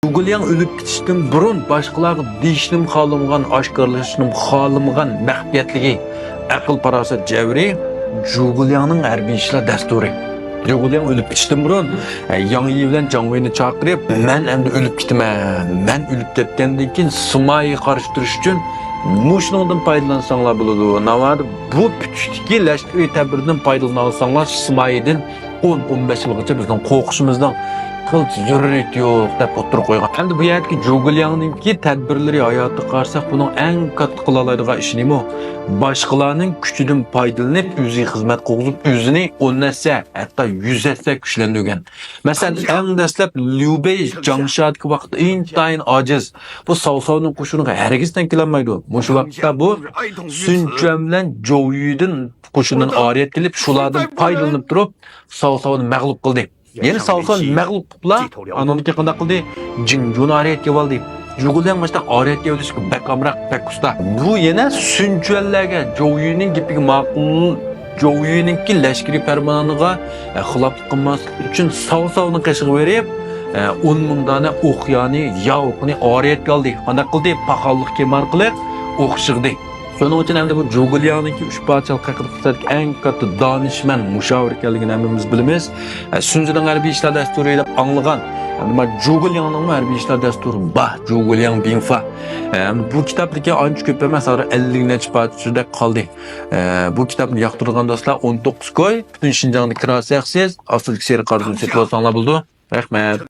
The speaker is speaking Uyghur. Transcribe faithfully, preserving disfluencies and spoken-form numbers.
جۇگۇلياڭ ئۆلۈپ كېتىشتىن بۇرۇن باشقىلارغا دېيىشنىمۇ خالىمىغان، ئاشكارىلىشنىمۇ خالىمىغان مەخپىيەتلىكى، ئەقىل-پاراسەت جەۋھىرى جۇگۇلياڭنىڭ ھەربىي ئىشلار دەستۇرى. جۇگۇلياڭ ئۆلۈپ كېتىشتىن بۇرۇن، ئە، ياڭ يى بىلەن جاڭ ۋېينى چاقىرىپ، مەن ئەمدى ئۆلۈپ كېتىمەن، مەن ئۆلۈپ كەتكەندىن كېيىن سىمايىگە قارشى تۇرۇش ئۈچۈن مۇشۇنىڭدىن پايدىلانساڭلار بولىدۇ. ناۋادا بۇ پۈتۈشتىكى لەشكىرىي تەدبىردىن پايدىلىنالىساڭلار، سىمايىدىن ئون، ئون بەش يىلغىچە بىزنىڭ قورقۇشىمىزنىڭ قىلچە زۆرۈرىيىتى يوق، دەپ ئوتتۇرىغا قويغان. ئەمدى بۇ يەردىكى جۇگۇلياڭنىڭكى تەدبىرلىرى ھاياتىغا قارىساق، بۇنىڭ ئەڭ كاتتا قىلالايدىغان ئىشى نېمە؟ باشقىلارنىڭ كۈچىدىن پايدىلىنىپ، ئۆزىگە خىزمەت قىلغۇزۇپ، ئۆزىنى ئون ھەسسە، ھەتتا يۈز ھەسسە كۈچلەندۈرگەن. مەسىلەن، ئەڭ دەسلەپ ليۇ بېي جاڭشادىكى ۋاقىتتا ئىنتايىن ئاجىز. بۇ ساۋساۋنىڭ قوشۇنىغا ھەرگىز تەڭ كېلەلمەيدۇ. مۇشۇ ۋاقىتتا بۇ سۈن چۈەن بىلەن جوۋ يۈدىن قوشۇندىن ئارىيەت كېلىپ، شۇلاردىن پايدىلىنىپ تۇرۇپ، ساۋساۋنى مەغلۇپ قىلدى. يەنە ساۋساۋنى مەغلۇپ قىلىپلا، ئاندىن كېيىن قانداق قىلدى؟ جىڭجۇنى ئارىيەتكە ئالدى. جۇگۇلياڭ مۇشۇنداق ئارىيەتكە ئېلىشقا بەك ئامراق، بەك ئۇستا. بۇ يەنە سۈن چۈەنلەرگە جوۋ يۈنىڭ گېپىگە ماقۇل، جوۋ يۈنىڭكى لەشكىرىي پەرمانىغا، ئە، خىلاپلىق قىلماسلىق ئۈچۈن ساۋساۋنىڭ قېشىغا بېرىپ، ئە، ئون مىڭ دانە ئوق يانى ياۋ ئوقىنى ئارىيەتكە ئالدى. قانداق قىلدى؟ پاخاللىق كېمى ئارقىلىق ئوق سىغدى. شۇنىڭ ئۈچۈن ئەمدى بۇ جۇگۇلياڭنىڭكى ئۈچ پادىشاھلىق ھەققىدە قىلساق ئەڭ كاتتا دانىشمەن مۇشاۋىر ئىكەنلىكىنى ھەممىمىز بىلىمىز. ئە، سۈنجىنىڭ ھەربىي ئىشلار دەستۇرى دەپ ئاڭلىغان، ئەمدى مانا جۇگۇلياڭنىڭمۇ ھەربىي ئىشلار دەستۇرى بار، جۇگۇلياڭ بىڭفا. ئە، ئەمدى بۇ كىتابتىكى ئانچە كۆپ ئەمەس، ھازىر ئەللىك نەچچە پارچىدەك قالدى. ئە، بۇ كىتابنى ياقتۇرىدىغان دوستلار، ئون توققۇز كوي، پۈتۈن شىنجاڭدا كىراسى ھەقسىز، ئاستىدىكى سېرىق قارىدىن سېتىۋالساڭلار بولىدۇ. رەھمەت.